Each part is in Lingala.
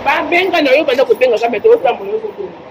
Babenga na yo banda kobenga kaka te otambola ozobenga.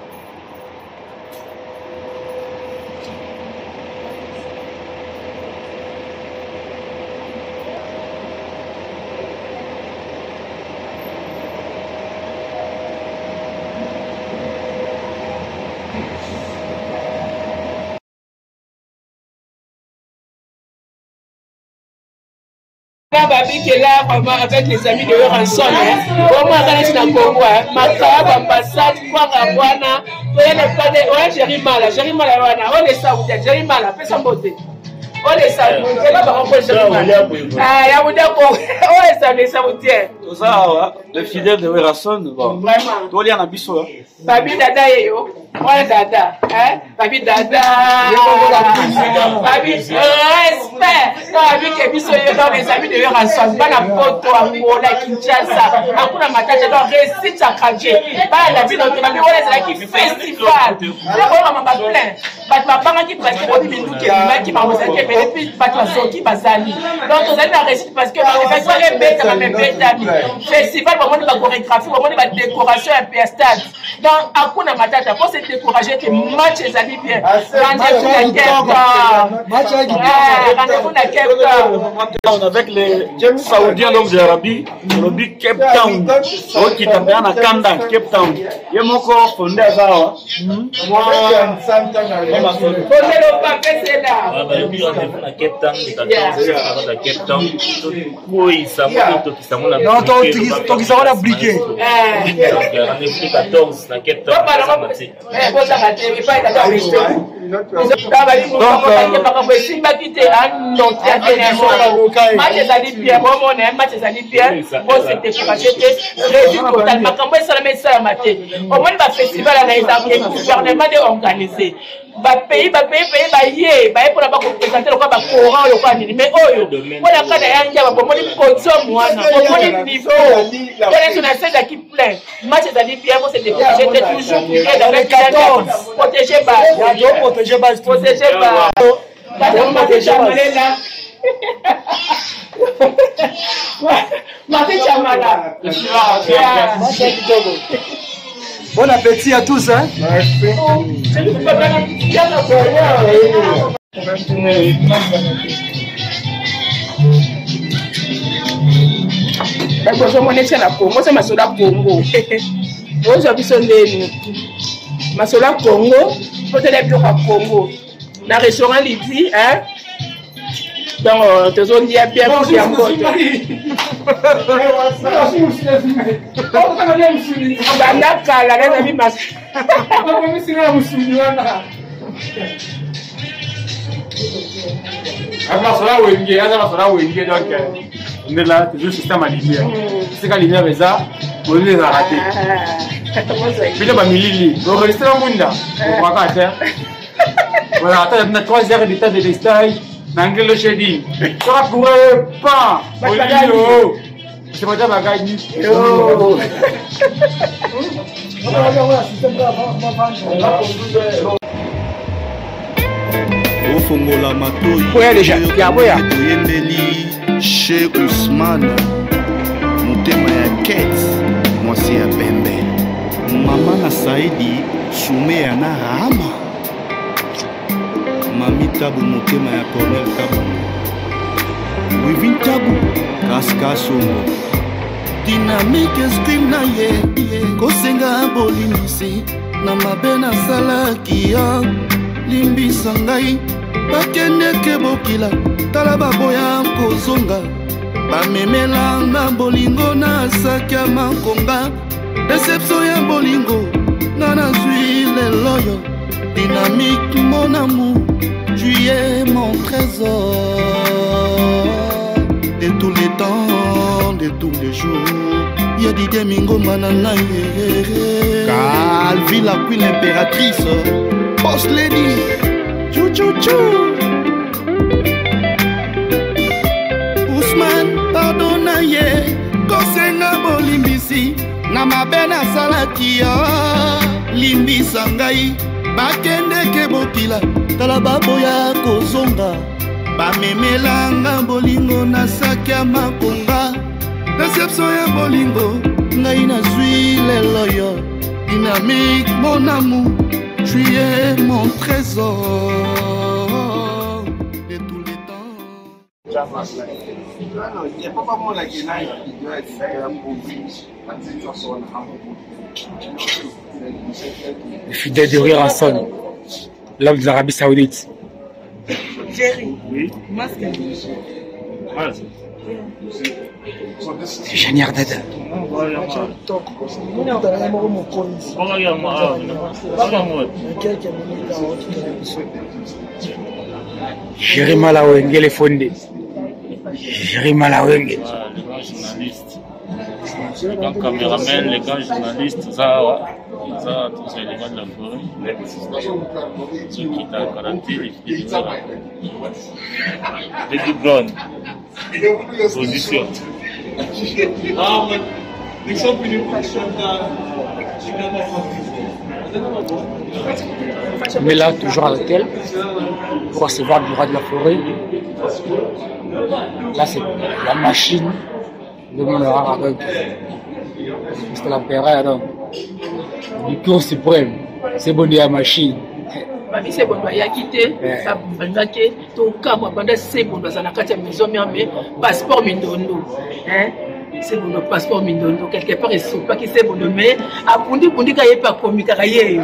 Babi là vraiment avec les amis de Werrason vraiment akanisi na Congo makaya ambassade kwanga wana toyele pade oya Jerry Mala Jerry Mala wana oyo lesauta Jerry Mala pesa mbote oyo lesauta bango ko Jerry Mala ya mudako oyo esalesa mutien toza awa le fidèle de Werrason bon vraiment tolia na biso Babi dada yeyo wana dada hein Babi dada Babi respect non Babi ke biso yo dans les amis de Werrason bana poto Angola Kinshasa akuna matata donc réussite ya Kanje bana na bino te babi wana ezalaki festival oyo ba plein bato babangaki parce que bobi minduki ebimaki bango ezalaki ebele mpe bato bazoki bazali donc tozali na réussite parce que festival ebetama ma ebetami festival bamoni bachorégraphie bamoni badécoration ya ya stade donc akuna matata po se décourager te match ezali bien rendez-vous na Cape Town rendez-vous na Cape Town avec les Saoudiens donc de l'Arabie olobi Cape Town okita mpenza na kanda Cape Town ye moko fonde aza awa na Cape Town le 14 na Cape Town tokweyisa ngo totokisa ngo na tokisa ngo na briquet rendez-vous le 14 na Cape Town makambo esimbaki te match ezali bien bomona match ezali bien bose décourage te réussite total makambo esalama esalama te omoni bafestival wana ezalaka gouvernement nde organise bapays bapays pays baye baye mpona bakopresente lokola bacoran lokola nini mais oyo mpona kaka ya ngiaba bomoni podium wana bomoni niveau mpona na sezaki plein match ezali bien bose décourage te toujours prier dans le 14 protéger base protéger base protéger base Martin Chamala. Bon appétit à tous. Hein? Merci. Bakozomona etia na Congo, se masolo ya Congo. Ozwa biso ndeni. Masolo ya Congo, mpo tolia biloko ya Congo. Na restaurant Lydie, hein? Donc, tozolia bien kutu ya nkoto. Banda kala nazabi mas. Aza wenge, aza masolo ya wenge donc nde là toujours système ya lumière. Esika lumière eza, molili ezalaka te. Bino bamilili, boregistre ngunda, bokwaka te. Voilà, attends, na 3 heures de temps de stage, na anglais le shading. Soka courant, pan, molili o. C'est pas bagage. Ofongola matoi Boya déjà, ya boya. Toyembeli chez Ousmane, motema ya ket, mwasi ya pembe, mama na Saidi Sumeya na Rahama, mami Tabu, motema ya Cornel Tabu, Wivin Tabu, Kaska Songo, Dynamique esprit na ye kosenga bolimbisi na mabe nasalaki yo, limbisa ngai. Bakendeke bokila, tala baboya kozonga, bamemelanga bolingo na saki ya makonga, deception ya bolingo nga nazwi lelo yo. Dynamique mon amour, tu es mon trésor de tous les temps, de tous les jours. Ya Didier Mingomba na ngai, Calvi la queen impératrice, boss lady, chou chou chou. Ousmane pardon na ye kosenga bolimbisi na mabe nasalaki yo, limbisa ngai. Bakendeke bokila, tala baboya kozonga, bamemelanga bolingo na saki ya makonga, deception ya bolingo Ngai nazwi lelo yo dynamique mon amour tu es mon trésor de tous les temps. Le fidèle de rire en sonne, l'homme de l'Arabie Saoudite. Jerry, Oui. masque. Masque. Janière Dada. Jerry Malawenge les fondés. Jerry Malawenge. Ah, le grand journaliste. Le grand caméraman, le grand journaliste, Zawa. Zawa, tous les éléments de la forêt. Ceux qui t'a karate, les Baby Brown. Position. On est là, toujours à l'hôtel, pour recevoir du roi de la forêt. Là, c'est la machine de mon rare donc. C'est la perra, donc. Du cours suprême, c'est bon de la machine. Babi Sebondo ayaki te, abandaki tokamwa banda Sebondo aza na kati ya maison mère, mais passeport mindondo, hein? Sebondo passeport mindondo quelque part esopaki Sebondo, mais abundi-bundi ka ye mpe akomi kaka ye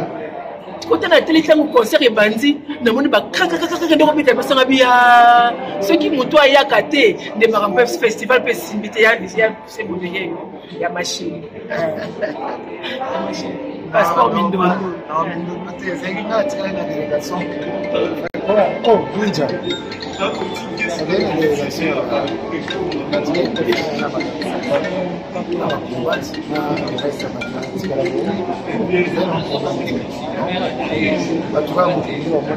kota na tele. Ntango concert ebandi, namoni bakakakakaka ndeko beta basanga biya. Soki moto ayaka te nde makambo festival mpe esimbi te. Ya Sebondo ye ya machine, passeport mindondo. Oh, Guija. Bato kaka mokili bamoni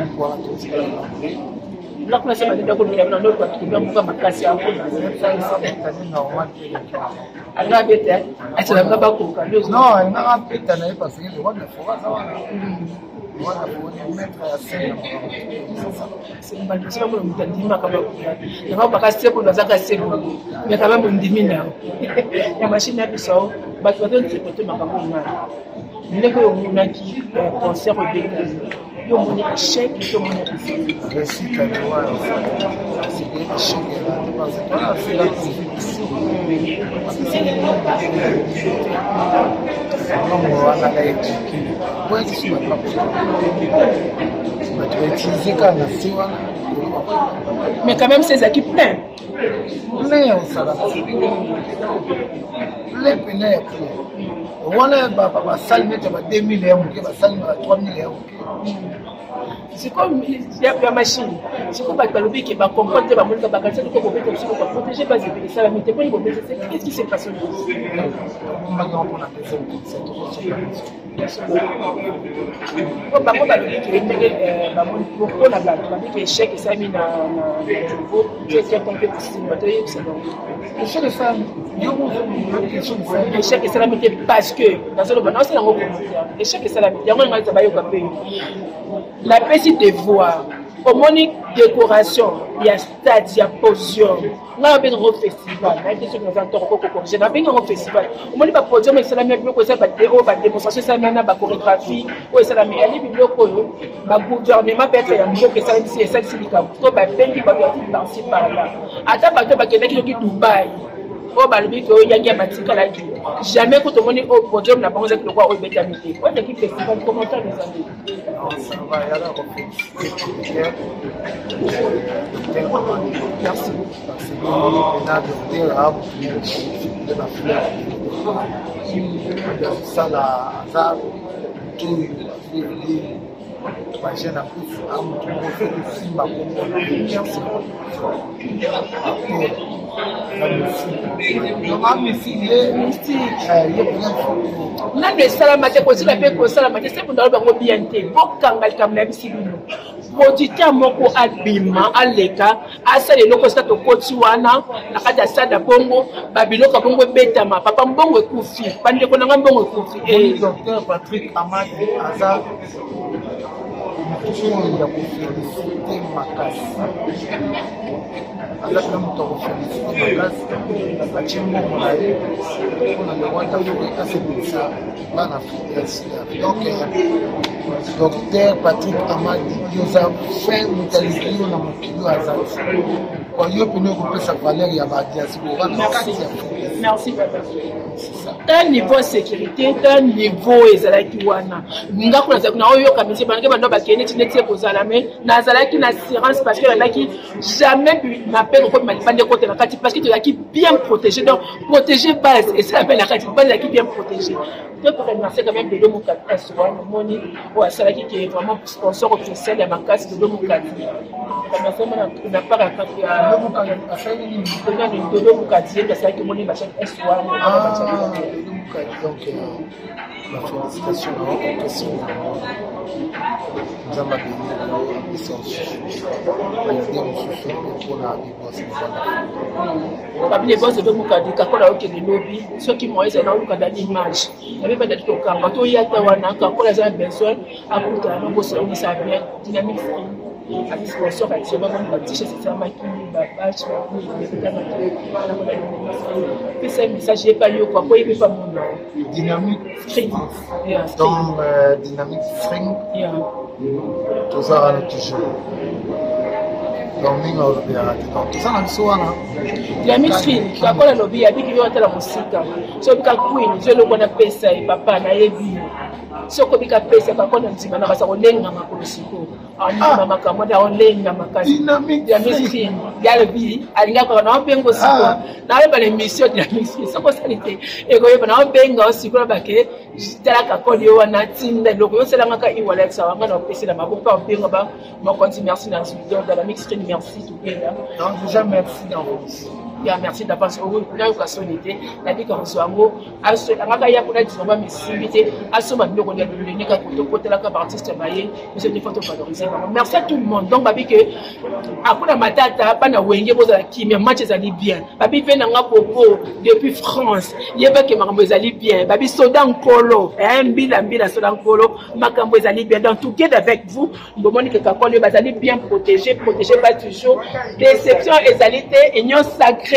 mpona wana totikala. Biloko na se bandenda kolukela bino ndo bato mboka makasi yango anga bete asalanga bakoka. Non, alingaka peta na ye parce que le roi de la forêt aza wana, le roi de la forêt, maître ya scène. Bato moto andimaka yango baka Sebondo azaka Sebondo, mais quand même ondimi na ya machine ya biso. Bato bazointerprete makambo ngai ndenge oyo omonaki concert obetami, yo omoni échec to omoni réussite? Ya le roi, c'était échec parce que wana afela Covid, nongo wana ka ekoki po esi bato bato bautilize kaka na se wana. Mais quand même c'est ezalaki plein. Plein ya kosala, plein pena ya plein wana. Basali neti ya ba 2000 ya moke, basali na ba 3000 ya moke. Sikoyo ya machine, sikoyo bato balobi ke bacomprendre te, bamonika bakanisa toko kobeta biso baprotege base ebele esalami te mponi bobeta. Qu'est-ce qui s'est passé? Bombaki mpona deuxième concert. Po bango balobi ke ndenge bamoni mpona bato balobi ke échec esalami na niveau te mpe kosimba toyebisa bango. Échec esalami, yo échec esalami te parce que nazoloba naosala yango commentaire. Échec esalami yango ngai eza bayoka mpe napesi devoir. Omoni décoration ya stade ya podium, ngai nabenga yango festival. Nayebi te soki naza ntoko koko corrige. Nabenga yango festival. Omoni bapodium esalami ya biloko eza oyo, badémonstration esalami na bachorégraphie oyo esalami yali biloko oyo bagouvernement peut-être ya mboka esalamisi esalisi likambo to babengi bato ya par-ci par-là, ata bato bakendaki soki Dubai oyo balobi ke oyo yangi ya batikalaki jamais ko tomoni oyo podium na bango ezaki lokwa oyo ebetami te. Oyo ezalaki festival. Commentaire ezali. Ça va, yala koféliciter. Merci. Parce que pena docteur amotu bafleur azosala, aza motu oyo azoyede bajeune akufi, amotu moko soki osimba komona acteur ye mpena. Nano esalama te, kozila mpe kosalama te. Sebondo alobi yango bien te. Bokanga likambo na bisi bino. Producteur moko abima aleka asala eloko sika tokoti wana na kati ya stade ya bongo, babiloko ya bongo ebetama. Papa, mbongo ekufi, bandeko na nga, mbongo ekufi. Docteur Patrick Amadi aza moto oyo ya koféliciter makasi, aza mpe moto ya koféliciter makasi. Atie mbongo na ye mpona le roi d'Afrique asepelisa bana Afrique. Donc docteur Patrick Amadi, yo oza fin, moto aleki yo na mokili oyo aza ti yo pene okopesa valeur ya badiaspora na kati ya Afrique. Merci papa. Ta niveau sécurité, ta niveau ezalaki wana, nga kuna nazalaki naoyoka misie banake bando bakende neti neti ekozala, mais nazalaki na assurance parce que nazalaki jamais mapeke okobima libanda ekota na kati, parce que tozalaki bien protégé. Donc protégé base esala mpe na kati, base ezalaki bien protégé. To remercier quand même Dodo Mokati wana, omoni oyo asalaki ke vraiment sponsor officiel ya makasi, Dodo Mokati. Remercier na part ya Dodo Mokati, ye asalaki, omoni batiaki s wana. Donc bafélicitation na opesi, Nzambe abeni apesa mosusu baide mosusu mpona bibosi. Babi le boss Dodo Mokadi, kakola okende lobi soki moyen ezali naoluka dani image nabi badali tokanga toya te wana. Kakola aza na besoin akutana nobosolongisa bien Dynamique Free abi sponsor atie bamoni batishe esalamaki, babatch ebetamaki. Pesa message yepa yoko po yepe pa mona. Dynamique Free. Donc Dynamique Free, toza wana toujours. Donc mingi olobelaka te, donc toza na biso wana. Dynamique Free, kakola alobi abiki yo atala mosika so obika queen zo eloko wana pesa ye papa nayebi yo soki obika pesa kakola ndima na kasa kolenga makolo sikoyo andima makambo na olenga makasi. Dynamique Free yalobi alingaka kaka naobenga sikoyo naoyeba na émission Dynamique Free soki osali te ekoyeba naobenga o sikoyo bake talaka kode yo wana tinda eloko yosalangaka e-wallet wanga na opesela maboko mpe obenga ba mokonzi. Merci na donc Dynamique Free, merci together. Donc déjà merci d'avance. Ya merci d'avance oyo nayoka soni te, nabika kozwa yango angaka ya kuna disomba misimbi te, asomba biloko ya lolenge kaka tokotelaka baartiste baye biso nde faut tovaloriser bango. Merci à tout le monde. Donc babi ke akuna matata, bana Wenge bozala kimia, match ezali bien. Babi mpe nanga Bobo depuis France, yebake makambo ezali bien. Babi soda nkolo, mbila mbila soda nkolo, makambo ezali bien. Donc together avec vous, bomoni ke kakolo bazali bien protégé, protégé pas toujours, déception ezali te. Union sacrée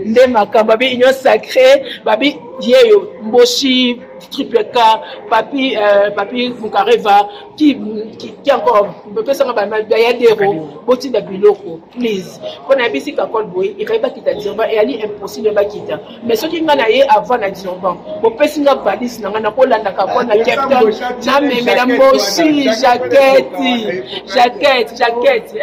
nde makambo, babi union sacrée, babi yeyo Mboshi triple K, papi papi Mukareva qui encore bopesanga baya dero botinda biloko please mpo na yebisi kakol boye efai bakita Durban, eyali impossible bakita, mais soki nga na ye avant na Durban bopesi nga valise na nga nakolanda kakol na Cape Town, namemela Mboshi jaquette, jaquette, jaquette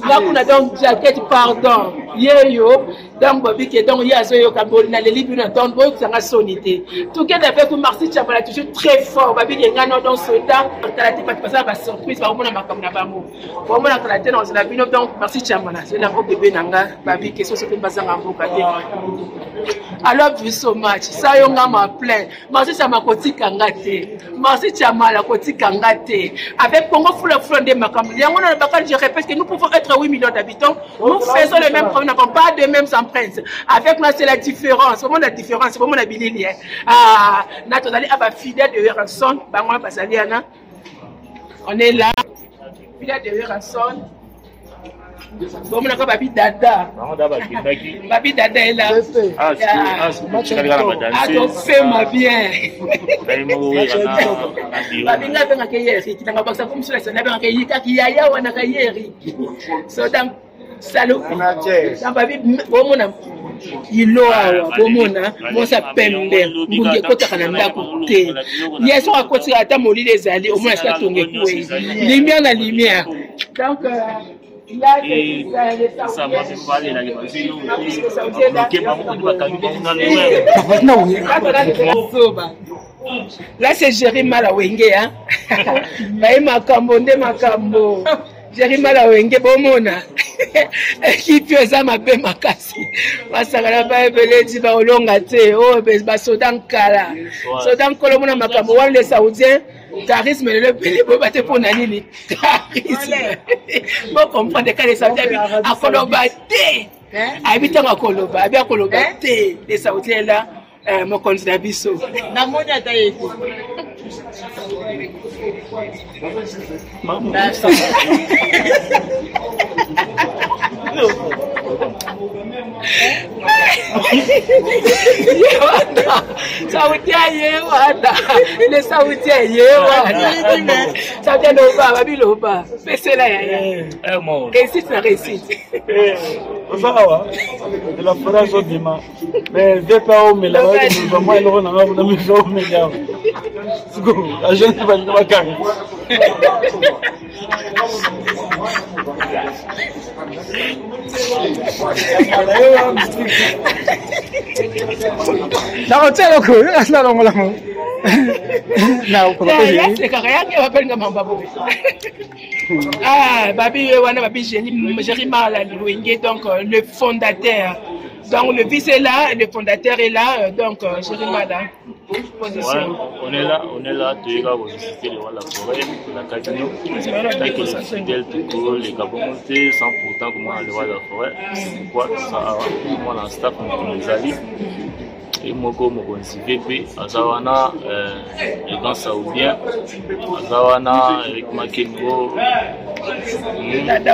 nga kuna. Donc jaquette, pardon, yeyo. Donc bobike, donc ye azoyoka naleli bino, donc boyokisanga soni te. Tokende avec Marci Chambala, toujours très fort. Babike nga no, donc soda tala te, bato basala basurprise, bakomona makambo na bango, bomona kala te na kozela bino. Donc Merci Chambala, zelango bebe na nga, babike soso mpe bazanga mboka te. I love you so much. Sayo nga ma plein. Merci Chama kotika nga te. Merci Chamala kotika nga te. Avec Congo Fula Fula nde makambo. Yango na bakali, je répète que nous pouvons être 8 millions d'habitants. Nous faisons les mêmes problèmes, nous n'avons pas de mêmes empreintes. Avec moi, c'est la différence. Vraiment la différence, vraiment la bilili. Ah, na tozali aba fidèle de Werrason, bango bazali ana. On est là. Fidèle de Werrason. Bomonaka babi dada, babi dada ela atofema bien. Babi nga abengaka ye Eriki nanga bakisa komisola, nabengaka ye kaka yaya wana ka ye Eriki. So donc salo babi bomona ilo awa, bomona mosa pembe, ngungi ekotaka na ndako te. Ye soki akotika ata molili ezali, omona sika tonga ekwei, lumière na lumière. Donc là, là c'est Géri Mala Wenge, hein. Baye makambo nde makambo. Géri Mala Wenge, bomona ekipe eza mabe makasi, basakana baebele ti baolonga te oyo basoda nkala soda nkolo. Mona makambo wana, le saoudien charisme lelo ebele boyeba te mpo na nini charisme. Bocomprendre ka le saoudien akoloba te, ayebi ntango akoloba, abi akoloba te. Le saoudien la mokonzi na biso. Namoni ata ye te. Ye wana saudien, ye wana le saudien, ye wana saudien. Loba, babiloba pesela yaya réussite na réussite. Oza awa de la forêt, azobima, mais vepa omela mwa eloko nanga kuna miso omela awa siko agent balinga bakanga. Nakotia eloko nalongola ngo. Yasekaka yange bapelinga mamba bobe. Ah, babi ye wana, babi Jerry Marla Wenge, donc le fondateur. Donc le vice est là, le fondateur est là, donc Jerry Marla. Position. Ouais, on est là, on est là, toyeka kovisiter le roi de la forêt, la Casino, tant que les fidèles toleka bongo te sans pourtant komona le roi de la forêt. C'est pourquoi toza awa, mwana staff mokolo ezali ye moko mokonzi VP aza wana, le grand saoudien aza wana, Eric Makengo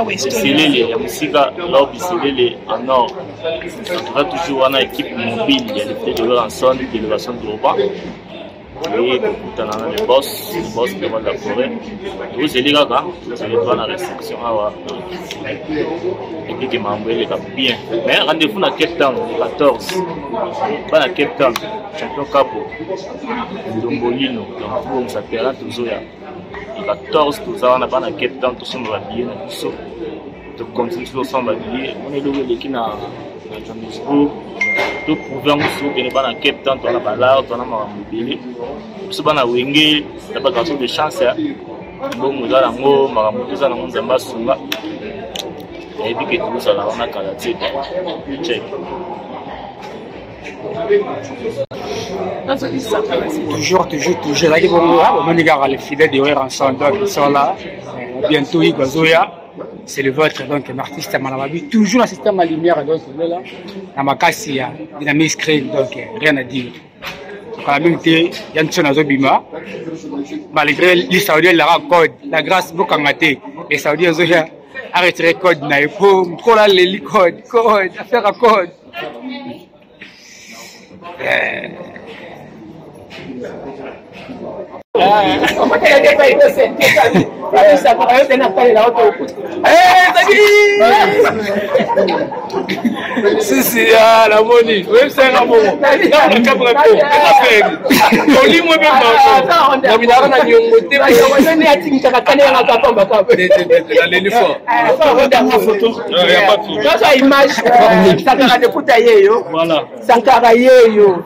Biselele ya mosika, Lor Biselele en or. En tout cas toujours wana équipe mobile ya le de Werrason, délégation d'Urban toye kokutana na le boss, le boss le roi de la forêt. Tozeli kaka, tozeli toa na réception awa ekeke makambo eleka bien. Mais rendez-vous na Cape Town le 14, bana Cape Town, champion Capo Ndombolino. Donc tobongisa terrain, tozoya le 14, toza wana bana Cape Town, tosomba babillet na biso, tocontinue tosomba babillet. Mona eloko eleki na Johannesburg, toprouve yango soki okende bana Cape Town, towana balar, towana makambo ebele. Biso bana Wenge na bagarçon de chance ya mbongo eza nango, makambo te eza nango. Nzambe asunga, nayebi ke tozala wana kala te. Check. Toujours, toujours, toujours ezalaki bongo. Bomoni kaka le fidèle de Werrason, donc ils sont là bientôt. Igwe azoya, c'est le vôtre, donc l'artiste Malababi, toujours na système ya lumière, donc là na makasi ya dynamique screen, donc rien à dire. Kala mingi te ya ntiso nazobima malgré les saoudien elaka code la grâce bokanga te. Les saoudien ezoya aretire code na ye po mokolo aleli code, code affaire ya code. Sisi namoni oyebisanga bongo olimwe mpe nabinaka na niongo te, naleli fort. Tozwa image Sankara Dekuta yeyo. Sankara yeyo.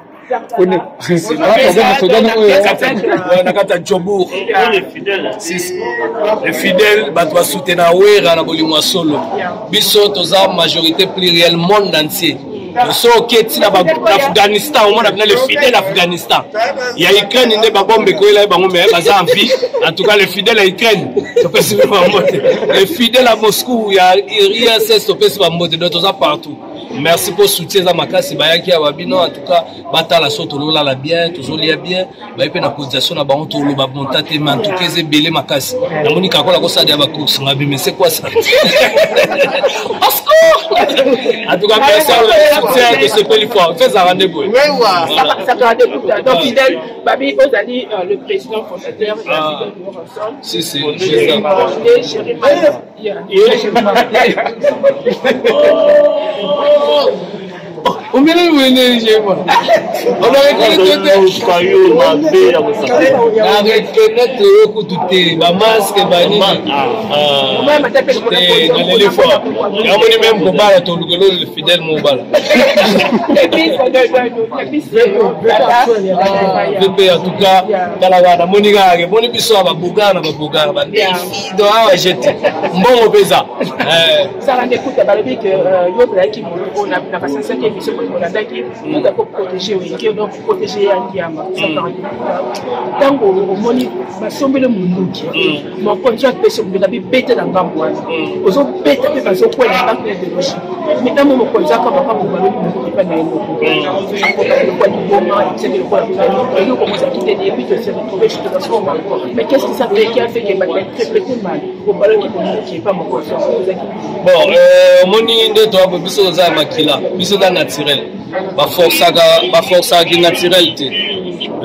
Na kati ya Jobourg, les fidèles, bato basutena Wera na bolingo ya solo. Biso toza majorité plurielle monde entier. So oke ntina Afghanistan, omona bina le fidèle Afghanistan ya Ukraine nde babombe ekoyela ye bango, mais baza en vie. En tout cas le fidèle ya Ukraine, topesi bino bambote. Le fidèle ya Moscou, ya IRSS, topesi bambote. Donc toza partout. Merci mpo soutien eza makasi. Bayaki awa bino, en tout cas batala so tololala bien, tozolia bien, baye mpe na cotisation na bango. Toloba monta te, mais en tout cas eza ebele makasi. Namoni kakola kosala ya bacourse nga bime, c'est quoi ça? En tout cas merci soutien, tosepeli fort, fezaka nde boye. Donc fidèle babi ozali le président fondateur. Ah. Si, si, c'est ça. Omele wene jema. Na reconnaître yo kutu te, bamasque banini te, naleli fort. Yamoni même kobala tolukelo le fidèle mobala VP. En tout cas talaka, namoni kaka emoni biso ya babogara na babogara badefi. Donc awa jete mbongo mpenza. Sala nde kuta balobi ke yo ozalaki moto na basansaki émission. Bolandaki oza koprotege Wenge, donc protege ya Ngiama Sankara. Ntango omoni basombeli monduki, mokonzi apesi monduki, abibete na ngambo wana, ozobeta mpe bazokwela banque ya idéologie. Mais ntango mokonzi akabaka bobaloli monduki epai na ye moko, akoka lokola liboma, etiaki lokola eloko mozalaki te. Et puis se retrouver justement. Mais qu'est-ce qui ça fait, qui a fait que bato interprété mal obalaki monduki epai mokonzi ozalaki? Bon, omoni nde toya, biso toza ya makila, biso eza naturel, baforsaka, baforsaka ki naturel te.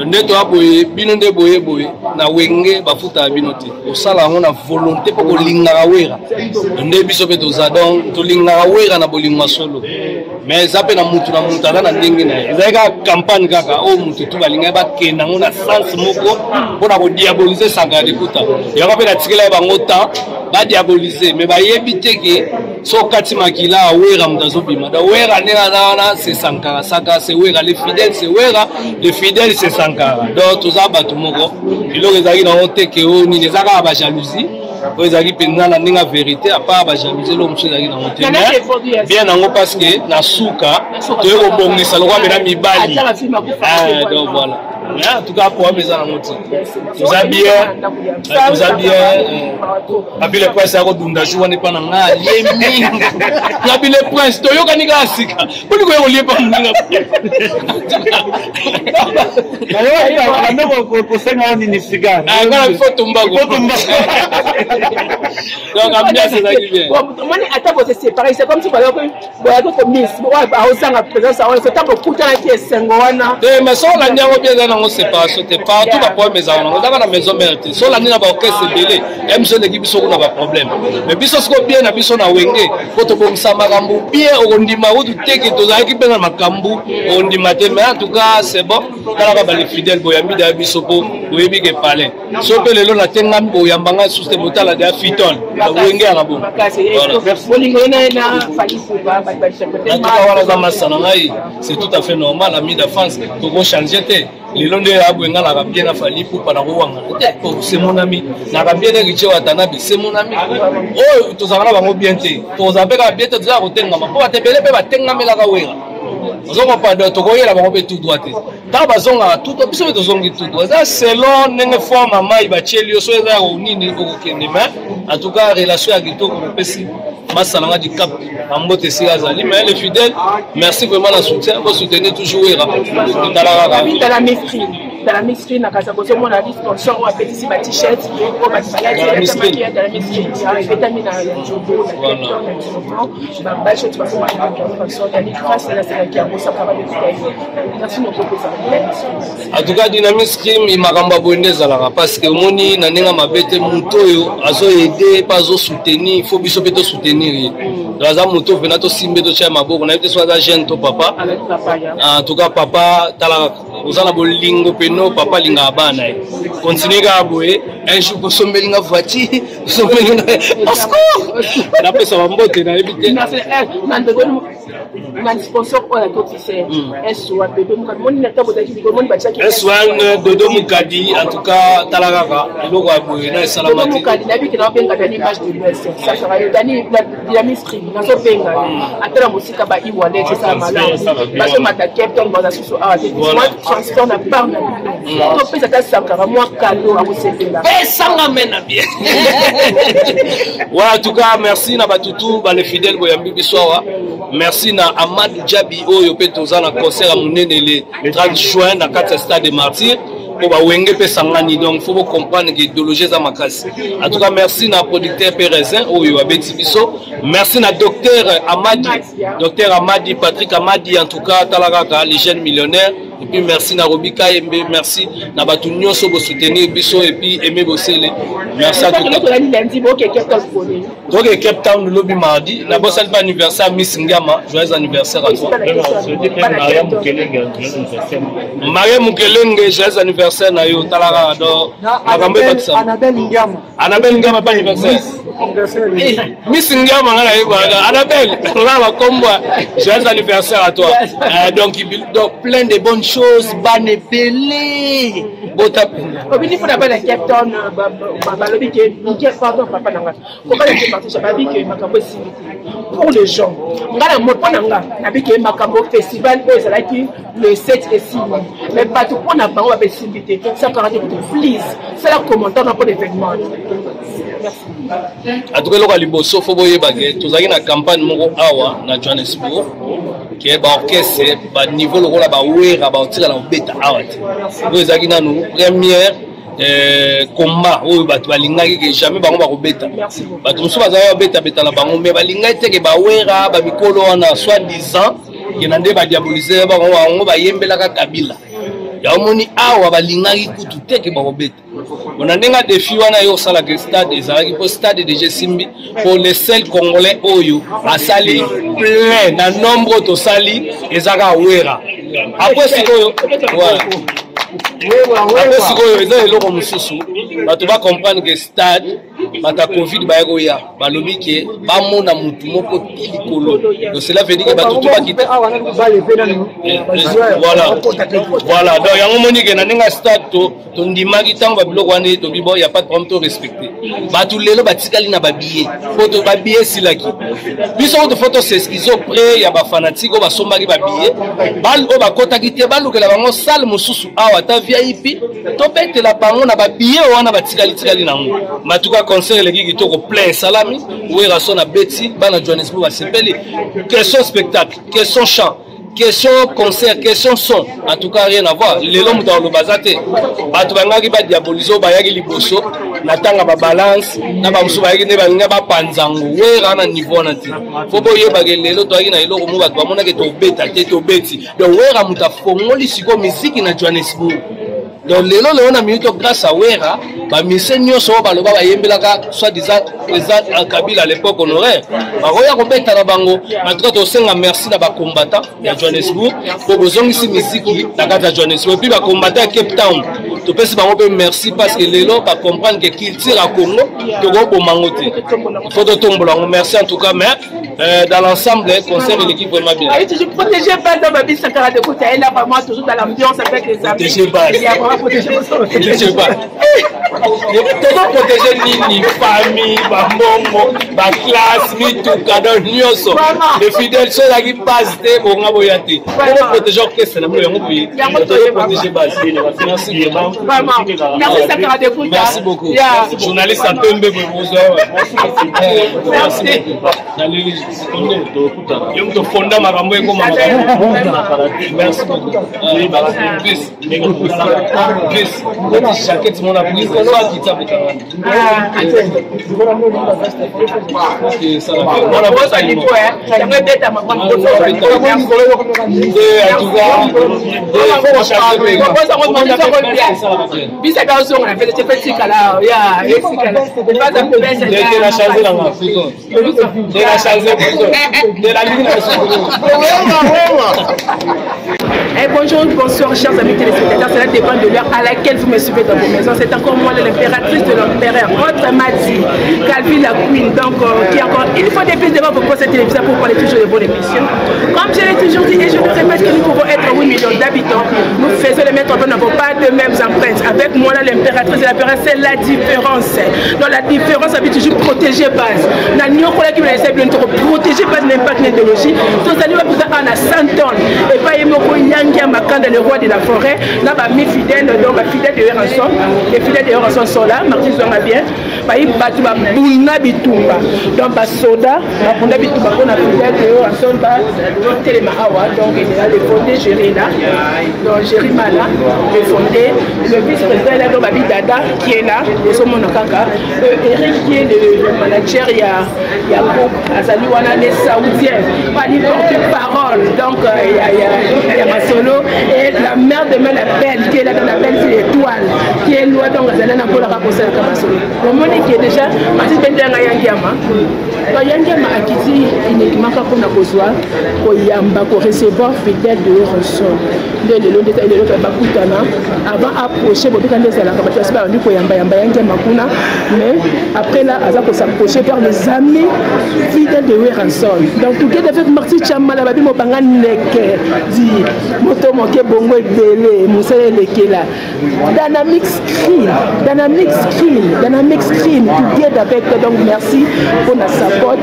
Nde toya boye, bino nde boye boye na Wenge, bafutaka bino te, kosala yango na volonté mpo kolingaka Wera. Nde biso mpe toza, donc tolingaka Wera na bolingo ya solo, mais eza mpe na mutu na mutu aza na ndenge na ye. Ezali kaka campagne kaka oyo mutu tu balingaki bakende yango na sens moko mpona kodiaboliser Sankara Dekuta. Yango mpe natikela bango temps badiaboliser, mais bayebi te ke so okati makila Wera, moto azobima. Donc Wera ndenge aza wana, c'est Sankara. Sankara, c'est Wera. Le fidèle, c'est Wera. Le fidèle, c'est Sankara. Donc toza bato moko. Eloko ezalaki nango te ke oyo nini, eza kaka bajalousie oyo ezalaki mpenza na ndenge ya vérité. À part bajalousie, eloko mosusu ezalaki nango te. Mais bien nango, parce que na suka toye kobongisa lokwa mpena mibali. Donc voilà. Mais en tout cas, problème eza nango te, toza bien, toza bien. Papi le Prince akodunda jour wana epa na nga, alie mingi. Papi le Prince, toyokani kaka sika mponi koya kolie pa moninga. Kosenga nini sika? Nga na bifo tumbako, donc ambiance ezalaki bien. Omoni, ata bose séparé, c'est comme si boyaki komis aozanga présence wana, so ntango okutanaki esengo wana. Te, mais so olandi yango bien, eza nango séparation te. Partout baproblème ezala nango, ezaka na maison mère te. So olandi na baorchestre ebele, ya biso eleki biso kuna baproblème, mais biso siko bien na biso na Wenge, po tobongisa makambo bien. Okondima kutu teke tozalaki mpe na makambo, okondima te. Mais en tout cas, c'est bon. Talaka bale fidèle, boyambi daya biso mpo boyebi ke palin so mpe lelo natengami, boyamba ngai susu te. Botala deya fiton Wenge yaka bongo. Bolingo na Fally Ipupa, bato bainterprété. En tout cas, wana aza masa na ngai, c'est tout à fait normal, ami d'enfance, tokochange te. Lelo nde aboye, nga naka bien na Fally Ipupa, nakowangana te po c'est mon ami. Naka bien na Riche Watanabe, c'est mon ami. Oyo tozalaka na bango bien te, tozala mpe kaka bien te, tozala kotengama mpo bato ebele mpe batengamelaka Wera. Ozokomprendre, tokoyela bango mpe tout droit te. Ntango bazongaka tout droit, biso mpe tozongi tout droit. Eza selon ndenge forme ya mai batieli yo, so eza ya nini, okokende. Mais en tout cas, relation ya kitoko napesi masalanga du Cap na mbote esika azali. Mais le fidèle, merci vraiment na soutien, bosoutenir toujours Wera, totala kaka. Dans la miscreen na kasa, bozomona bi sponsor oyo apesisi ba t-shirt oyo bato balati ya dans la miscreen, ebetami na Jobo, na Cape Town, na Durban, bashot bazomona grâce nasalaki yango saka babekuta ye. Merci nokopesa. En tout cas, Dynamic Stream, makambo ya boye nde ezalaka, parce que omoni na ndenge mabe te, moto oyo azoaider mpe azosoutenir, faut biso mpe tosoutenir ye. Donc aza moto mpena tosimbe, totya maboko. Nayebi te so aza jeune to papa. En tout cas, papa, tala, oza na bolingo peno, papa alingaka bana ye. Continue kaka boye, un jour kosombelinga voiture, osombelinga oscour, napesa bambote, nayebi te. Na sponsor oyo atokise S1 bebe Mukadi, moni na ntango ozalaki likolo, moni batiaki. S1 Dodo Mukadi, en tout cas, tala kaka eloko ya boye na esalama te. Mukadi, nayebi ke naobenga Dani Image de l'Ouest, sasaka yo Dani Dynamic Stream, nazobenga yo ata na mosika. Ba e-wallet esala malamu, bazomata Cape Town, baza susu awa te. Mwa transport na part na bino, topesa ata Sankara mwa kado, akosepela. Pesanga me na bien. Ouais, en tout cas, merci na batutu bale fidèle boyambi biso awa. Merci na Amadou Djabi oyo mpe toza na concert ya monene le 30 juin na kati ya Stade de Martyr, mpo bawenge mpe sangani. Donc faut bocomprendre ke idéologie eza makasi. En tout cas, merci na producteur mpe Raisin oyo abeti biso. Merci na docteur Amadi, docteur Amadi, Patrick Amadi. En tout cas, tala kaka les jeunes millionnaires. Et puis merci na Robi Kayembe, merci na bato nyonso bosoutenir biso, et puis Aimé Bosele, merci à tout. Toke Cape Town lobi mardi. Nabosali mpe anniversaire Miss Ngiama, joyeux anniversaire à toi. Maria Mukelenge, joyeux anniversaire na yo. Tala kaka, donc makambo ebakisa. Annabelle Ngiama. Annabelle Ngiama mpe anniversaire. Miss Ngiama nga nayebaka Annabelle nga bakombwa joyeux anniversaire à toi. Donc, donc plein de bonnes choses, bana ebele bota. Obini mpona bana Cape Town balobi ke mike, pardon papa na nga kobala ke partage, babi ke makambo esimbi te pour les gens. Nga na mpo na nga nabi ke makambo festival oyo ezalaki le 7 esimbi, mais bato mpo na bango babe esimbi te. Sankara te, please sala commentaire na mpona événement. Merci. En tout cas, eloko ya liboso fo boyeba ke tozalaki na campagne moko awa na Johannesburg ke baorchestre baniveau lokola bawera baotikala kobeta awa te. Oyo ezalaki nanu première combat oyo bato balingaki ke jamais bango bakobeta. Bato mosusu bazalaki babetabeta na bango, mais balingaki te ke bawera bamikolo wana soit disant ke na nde badiabolise bango, bango bayembelaka Kabila. Yango moni awa balingaki kutu te ke bakobeta. Bona ndenge ya défi wana yo osalaka stade ezalaki mpo stade déjà esimbi mpo le seul Congolais oyo asali plein na nombre oyo tosali eza kaka Wera. Après sikoyo, voilà, après sikoyo eza eloko mosusu, bato bacomprendre ke stade, bato ya Covid baya koya, balobi ke bamona mutu moko te likolo. Donc cela veut dire ke bato to bakita. Voilà, donc yango moni ke na ndenge ya stade to tondimaki ntango babiloko wana tobi bo ya pas de problème, to respecte bato. Lelo batikali na babillet po to babillet esilaki. Biso kutu fo tos'excuse auprès ya bafanatike oyo basombaki babillet, oyo bakotaki te, balukela bango salle mosusu awa, ata VIP, tobetela bango na babillet wana batikali tikali nango. Matuka concert eleki kitoko, plein esalami, Werason abeti, bana Johannesburg basepeli. Question spectacle, question chant, question concert, question son, en tout cas rien à voir. Lelo moto aloba aza te. Bato bangaki badiabolise oyo bayaki liboso na ntanga babalance na bamosusu bayaki nde balinga bapanza yango. Wera na niveau wana te. Fo boyebake lelo toyaki na eloko mo bato bamonaki tobeta te, tobeti. Donc Wera moto afongoli sikoyo miziki na Johannesburg. Donc lelo lelo na minute, grâce à Wera, bamise nyonso oyo baloba bayembelaka soit disant président Kabila à l'époque honoraire bakoya kobeta na bango. En tout cas tosenga merci na bacombattant ya Johannesburg po bozongisi miziki na kati ya Johannesburg. Et puis bacombattant ya Cape Town, topesi bango mpe merci parce que lelo bacomprendre ke culture ya Congo tokoboma yango te, faut totombola yango. Merci en tout cas, mais dans l'ensemble concert eleki vraiment bien. Ah, toujours protéger base dans ma vie, Sankara de Kouta, elle est vraiment toujours dans l'ambiance avec les amis. Protéger base. Il y a vraiment protégé. Protéger base. Tozoprotege nini? Famille, bambongo, baclasse, mituka, donc nyonso. Le fidèle so ezalaki base te, bonga boya te. Tokoprotege orchestre na bino yango boye, tozoprotege base. Merci vraiment. Vraiment. Merci Sankara de Kouta. Merci beaucoup. Journaliste ya pembe boye bozwa. Merci. Naleli yo moto fonda makambo ekoma. Merci beaucoup. Chris, Chris, jaquette mona prise so akita bokanga. Mona niveau, hein. Yango ebetama. En tout cas Bisa ka ozonga na fete te, tikala ya etikala. Na change nanga nde, na change nde nalingi na. Eh, bonjour, bonsoir, chers amis téléspectateurs. Cela dépend de l'heure à laquelle vous me suivez dans vos maisons. C'est encore moi, l'impératrice de l'empereur, autrement dit, Calvin la Queen. Donc, qui encore une fois de plus devant vos postes téléviseurs pour parler toujours de bonnes émissions. Comme je l'ai toujours dit et je le répète que nous pouvons être 8 millions d'habitants. Nous faisons les mettre en nous n'avons pas de mêmes empreintes. Avec moi, là, l'impératrice de l'empereur, c'est la différence. Donc, la différence habite toujours protéger base. Na nyokola qui me protéger base l'impact idéologie. Tozali wa na 100 tonnes. Et pas moko Yangi Makanda, le roi de la forêt, là, bah, mes fidèles, donc, bah, fidèles de Werrason, les fidèles de Werrason sont là, Martin Zonga bien, bah, il batu ba buna bitumba. Donc, bah, soda, bah, buna bitumba, on a fidèle de Werrason, bah, telema awa, donc, il est là, le fondé, Géry là, donc, Géry Mala, le fondé, le vice-président est là, donc, Babi Dada, qui est là, les hommes kaka, Eric qui est le manager, il y a groupe, Azali wana, les Saoudiens, Bali porte-parole, donc, il y a Masolo, et la mère de la belle, qui est là dans la belle fille étoile, qui est loin, donc, Azali na mpola kakosalaka Masolo. Omoni qui est déjà, Mati Bendenga Yangiama. Donc Yangiama akiti uniquement kaka mpona kozwa koyamba korecevoir fidèle de Werrason nde lelo nde lelo bakutana avant approcher bobika nde ezalaka bato basi babandi koyambayamba Yangiama kuna, mais après là aza kosapprocher vers les amis fidèles de Werrason. Donc together avec Marti Chamala, babi mobanga ndeke di moto moke bongo ebele mosala elekela Dynamic Screen, Dynamic Screen, Dynamic Screen, together avec toi. Donc merci pour la support.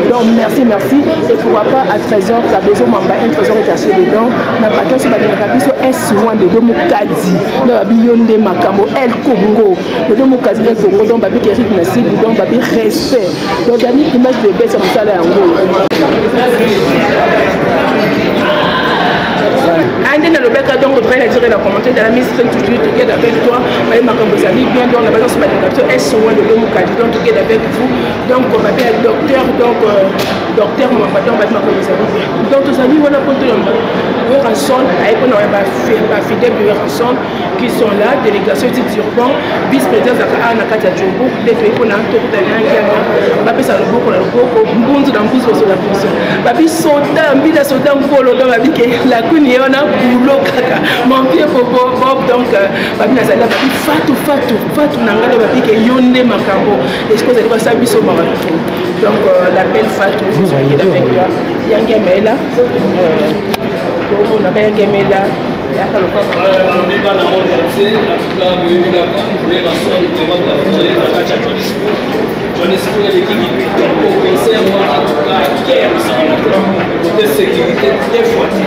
Donc merci, merci. Et pourquoi pas à Trésor, Kabezo Mamba, un trésor est caché dedans. Na bato so balingaka biso S1 de Domokadi, na babi Yonde Makambo, El Congo, de Domokadi El Congo, donc babi Eric Nasibu, donc babi respect. Donc Dani image de bête, mosala yango. Ande nalobaka, donc vrai la dire la commentaire de la mise toujours together avec toi, baye makambo ezali bien. Donc na bazo balinga biso S1 de Domokadi, donc together avec vous. Donc babi ya docteur, donc docteur Mwamba, donc babi makambo ezali bien. Donc tozali wana mpo toyamba Werrason aye mpona bafidèle de Werrason qui sont là, délégation ti Durban, vice président azalaka awa na kati ya Joburg. Nde toye mpona tokutana na Ngiama, bapesa loboko na loboko, mbunzu na mbunzu, poso na poso, babi soda mbila soda nkolo. Donc babi ke lakuni ye wana bulo kaka mon pied bobo bob. Donc babi nazali babi fatu fatu fatu na ngai, babi ke yo nde makambo esiko ozali kosala biso makambo. Donc la belle Fatu avec toi, Yange Mela, tomonaka Yange Mela yaka lokola bana monde entier. En tout cas, boyebi kaka Werrason vraiment na kati ya Johannesburg. Johannesburg eleki kitoko, concert wana en tout cas guerre esalama te côté sécurité deux fois te.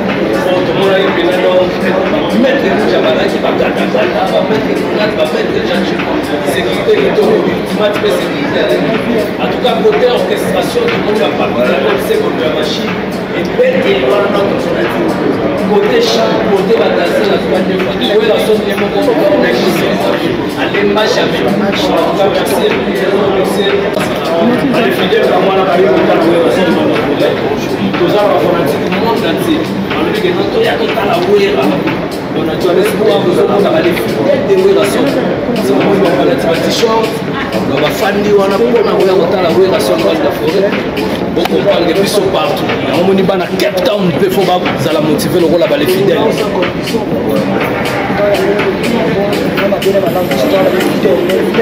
Bon, tomonaki mpena donc bamaître rouge bazalaki bagatagata, bamaître ronat, bamaître jean, sécurité kitoko, ultimate mpe sécurité. En tout cas, côté orchestration, tomoni bapapi na se bondo ya machine ebeteli wana na tomonaki côté chant, côté badanse na tuka deux fois te. Werrason ye moko alemba jamais. En tout cas, merci, merci. Bale fidèle na mwana bayi kotala Werrason na forêt, toza na bafanatique monde entier, balobi ke no toya totala Wera. Donc na Johannesburg tozomona bale fidèle de Werrason, omoni babalati ba t-shirt, donc bafandi wana mpona koya kotala Werrason roi de la forêt. Bocomprendre biso partout yango omoni bana Cape Town mpe fo bazala motive lokola bale fidèle.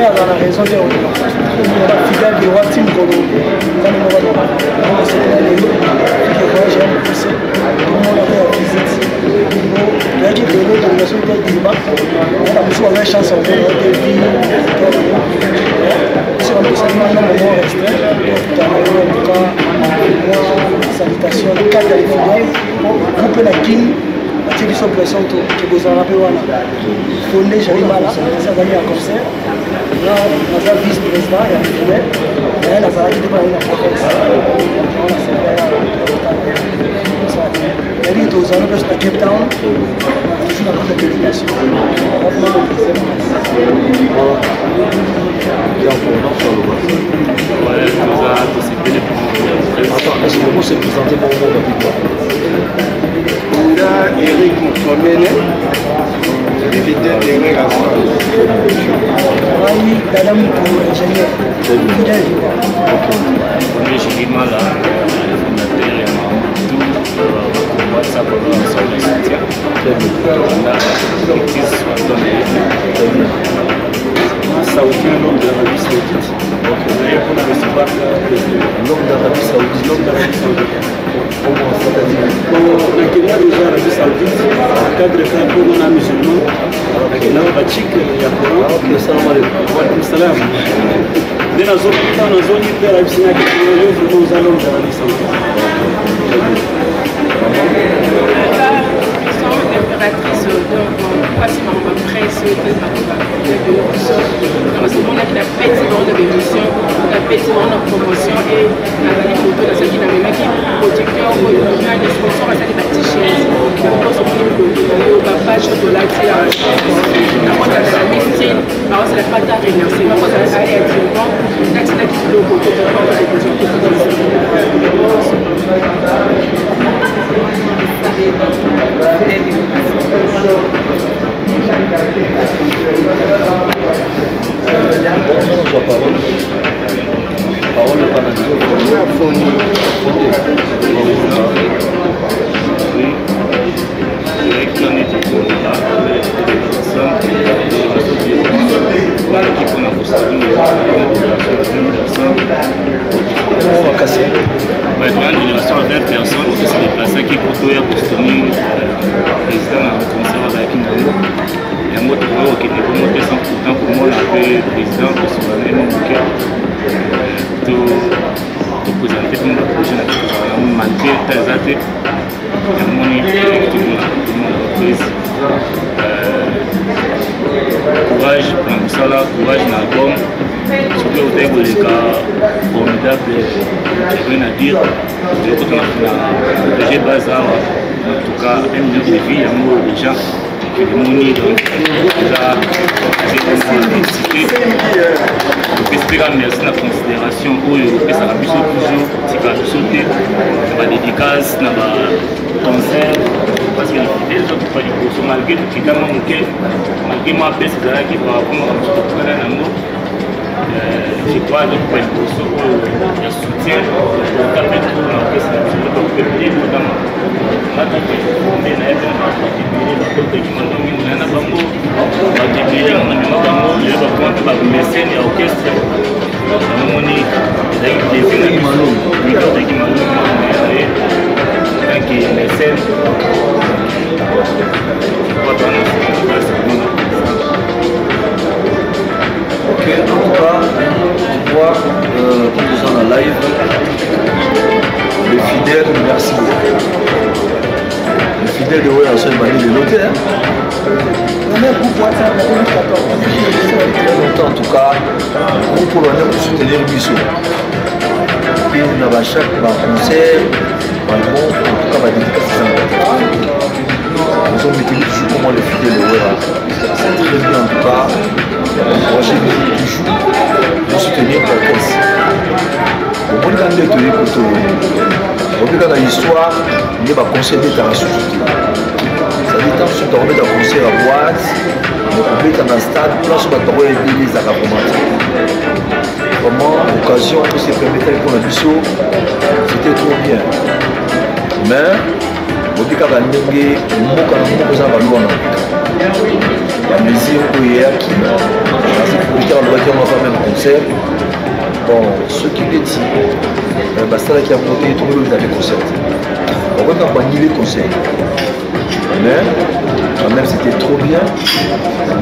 Aza na raison te, fidèle de roi tim kolo nzambe moko osepela lelo ke voyage ya mokuse, tomona mpe ya visite toyaki ebele, délégation te Durban na mosusu bazwa chance ya komona te ville biso bapesaki wana moment restreint. Tokutana yo, en tout cas mwa salutation na cadre ya fidèle groupe na Kini batie biso pression ke bozala mpe wana. Fonde Jali Mala asi azali ya concert, nga naza vice président ya fidèle naye, nazalaki te mpona na province yali tozala mpe na Cape Town, toujours na kati ya délégation. Bien pour nous, sur le Attends, est-ce que vous se présenter pour moi rapidement? Nga Eric Musomene, fidèle de Werrason. Ngai Dada Mutu, ingénieur, fidèle. Premier Jigimala, le fondateur ya Mamutu, WhatsApp ensemble soutien. On a Saoudien, l'homme d'Arabie Saoudite. D'ailleurs, pour recevoir L'homme d'Arabie Saoudite. L'homme d'Arabie Saoudite. Comment, c'est-à-dire? Nakenda déjà Arabie Saoudite, cadre kaka mpono na musulman, nakenda bachike ya Coran. Ok, salam alaikum. Walaikum salam. Nde nazokita, nazongi mpe arabisi naki yo vraiment oza l'homme d'Arabie Saoudite. Impératrice, donc mpasi makambo ya presse te, makambo ya donc omonaki na peti bango na bémission, na peti bango na promotion e nazali moto nazalaki namemaki producteur oyo nani sponsor asali ba t-shirt yango omoni bilongi na yo, bapage oyo tolati nakozala mistine bakozala pata remercier bakozala aya Durban natindaki biloko. Bon, on parole. Parole pas. personnes to se déplaçaki mpo toya kosoutenir président na concert azalaki na yango. Yango tokoki kokende bongo te sans pourtant komona mpe président, kosola na ye mwa moke, to toprésente mpe baprojet na biso tozala yango malgré ta eza te. Namoni tomona tomona reprise. Courage na mosala, courage na album, soki otaki koleka formidable, rien à dire. Tokota na projet base awa, en tout cas 1 million de vie yango déjà emoni, donc eza excité. Topesi mpe kaka merci na considération oyo opesaka biso toujours, kotikaka biso te na badédicace, na baconcert, parce que fidèle totuka liboso malgré tokitama moke, malgré mwa pese ezalaki par rapport makambo mosusu tokutana nango. Je crois totuka liboso oyo ya soutien ota mpe trop na orchestre na biso, tokopepele kotama mataki nde nayebi na bato ebele, bakotaki mandongi na na bango, bato ebele na mema bango lelo bakoma mpe bamesene ya orchestre. Namoni ezalaki plaisir na biso, mikotaki malongi na ye tanke mécène. Bato wana. Ok, en tout cas, tu vois, comme nous sommes en live, les fidèles, merci beaucoup. Les fidèles de Werrason Bani de l'hôtel. Hein? Très longtemps en tout cas, groupe Hollandais pour soutenir Bisso. Puis on a chaque concert, bon, en tout cas, bah, dédicace, c'est Nous avons mis toujours comment les fidèles de Werra. C'est très bien en tout cas. Encouragez toujours pour soutenir l'orchestre. Omoni kaka nde toye koto obi kaka histoire nde baconseil ebetaka susu te, c'est-à-dire ntango soki tokobeta concert ya boîte, okobeta na stade, place oyo bato bakoya ebele ezalaka vraiment te. Vraiment occasion oyo se permettaki mpona biso, c'était trop bien. Mais obi kaka ndenge mboka na mboka eza na balwa na bamesure oyo eyaki, parce que producteur alobaki yango avant même concert. Bon, soki neti basalaki yango te, tokoki obeta mpe concert te, bakoki kaka banile concert. Mais quand même, c'était trop bien,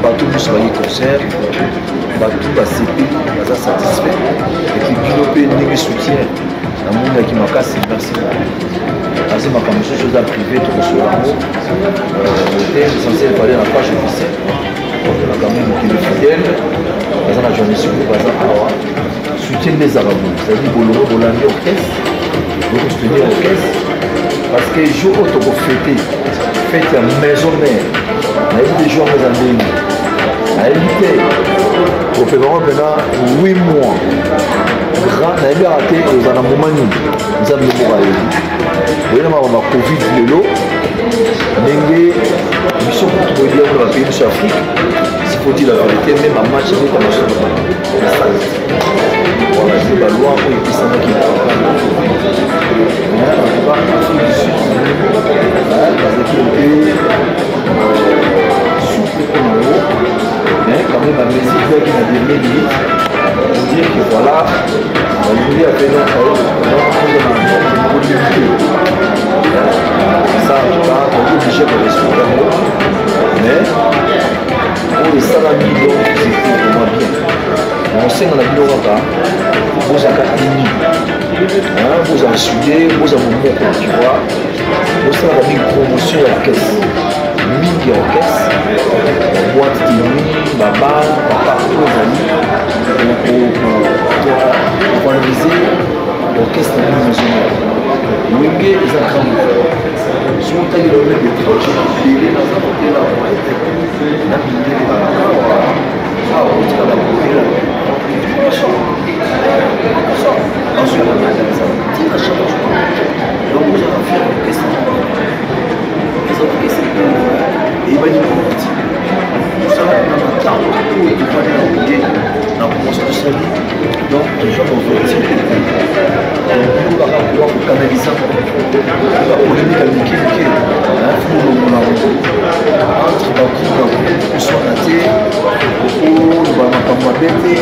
bato nyonso bayaki concert, bato basepeli, baza satisfait. Et puis bino mpe ndenge soutien namonaki makasi, merci. Azi makambo mosusu eza privé, tokosola yango te. Essentiel fale na page officielle makambo mokili fidèle baza na Johannesburg, baza awa, soutien nde ezalaka boye, c'est-à-dire bolongo bolandi orchestre, bokosoutenir orchestre, parce que jour oyo tokofete fete ya maison mère, nayebi te jour yango eza ndenge, nayebi te tope bango mpena 8 mois grand, nayebi kaka te eza na moma nini, Nzambe moko ayebi. Oyena makambo ya Covid lelo, ndenge biso kutu boyebi yango na bapays biso ya Afrique, s'il faut dire la vérité, même bamatch ebetama so na stade. Voilà, eza baloi oyo epesamaki na Covid. Mais en tout cas, Afrique du Sud bazalaki mpe souple mpo nango, mais quand même bamesure ezalaki na dernier minute pour dire que voilà, balingi apena moko limité. Ça, en tout cas, toki obligé korespecte yango, mais oyo esalami, donc c'était vraiment bien. Naosenga na bino kaka bozalaka uni, bozala sude, bozala momoko, tu vois, bosalaka mingi promotion ya orchestre, mingi ya orchestre, baboîte de nuit, babar, bapartout ezali kovaloriser orchestre na bino maison. Wenge eza grand mouvement. Soki otali lelo, étranger ebele naza kotela na mindele balaka awa, otika bakotela tina chaque jour. Donc ozala fier, orchestre eza orchestre eyebani na mokiti mosala na matango oyo tofandi na Wenge na promotion tosali. Donc toujours na ouverture, donc bino kaka kowa kokanaliza bapolémique ya mike mike, molongola entre bagroupe na groupe, koswana te, okoloba makambo mabe te.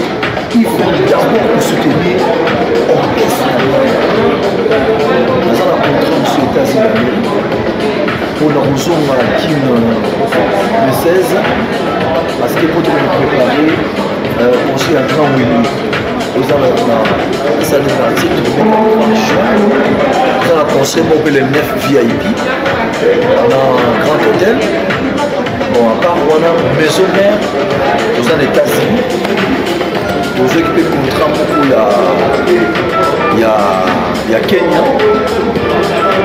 Il faut d'abord kosoutenir orchestre na bino. Naza na contrat. 16, parce que po tokomi préparer concert ya Grand Willy oza na salle de parti, tokobeta le 30 juin. Toza na concert moko mpe le 9 VIP na Grand Hôtel. Bon, à part wana, Maison Mère, toza na États-Unis, tozwaki mpe contrat moko ya Kenya,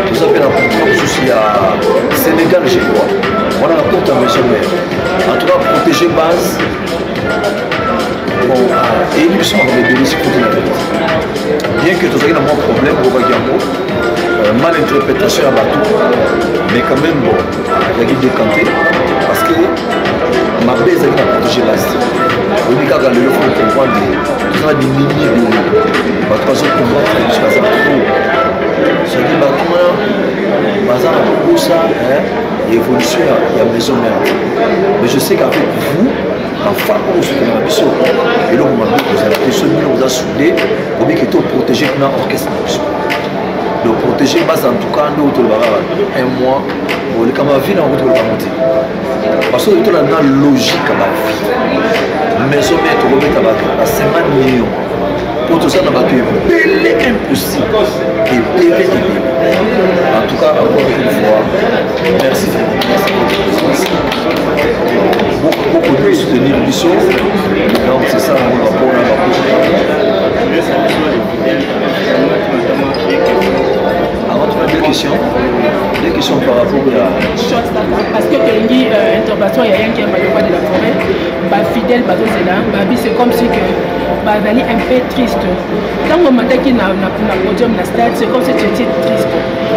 toza mpe na contrat mosusu ya Sénégal, je crois. Wana na compte ya Maison Mère. En tout cas, Protéger Base, bon, eyebi biso makambo ebele. Sikote na vérité, bien que tozalaki na mwa problème, okokaki yango mal interprétation ya bato, mais quand même, bon, ezalaki décanté, parce que mabe ezalaki na Protéger Base. Oyebi kaka lelo, faut comprendre, toza na binimi ebele, bato bazocomprendre biso, baza trop. Soki bato wana baza na kokosa évolution ya Maison Mère, mais je sais qu'avec vous, bafan oyo osoutenaka biso, eloko mabe kozala te. So bino boza soudé, obiki toprotéger kuna orchestre na biso. Donc Protéger Base, en tout cas, nde oyo tolobaka un mois olekama vie na yango, tolobaka te, parce que tolanda logique ya bavie. Maison Mère, tokobeta ba 50 millions mpo toza na bato ebele, impossible, ebele ebele. En tout cas, encore une fois, merci, merci pour votre présence, beaucoup, beaucoup de soutenir biso. Donc c'est ça mon rapport na bapo. Avant, tu as deux questions, deux questions par rapport à Parce que tolingi intervention ya Yanke Mayoka de la Forêt. Bafidèle bazozela babi, c'est comme si que bazali un peu triste ntango omataki na podium na stade, c'est comme si tu étais triste.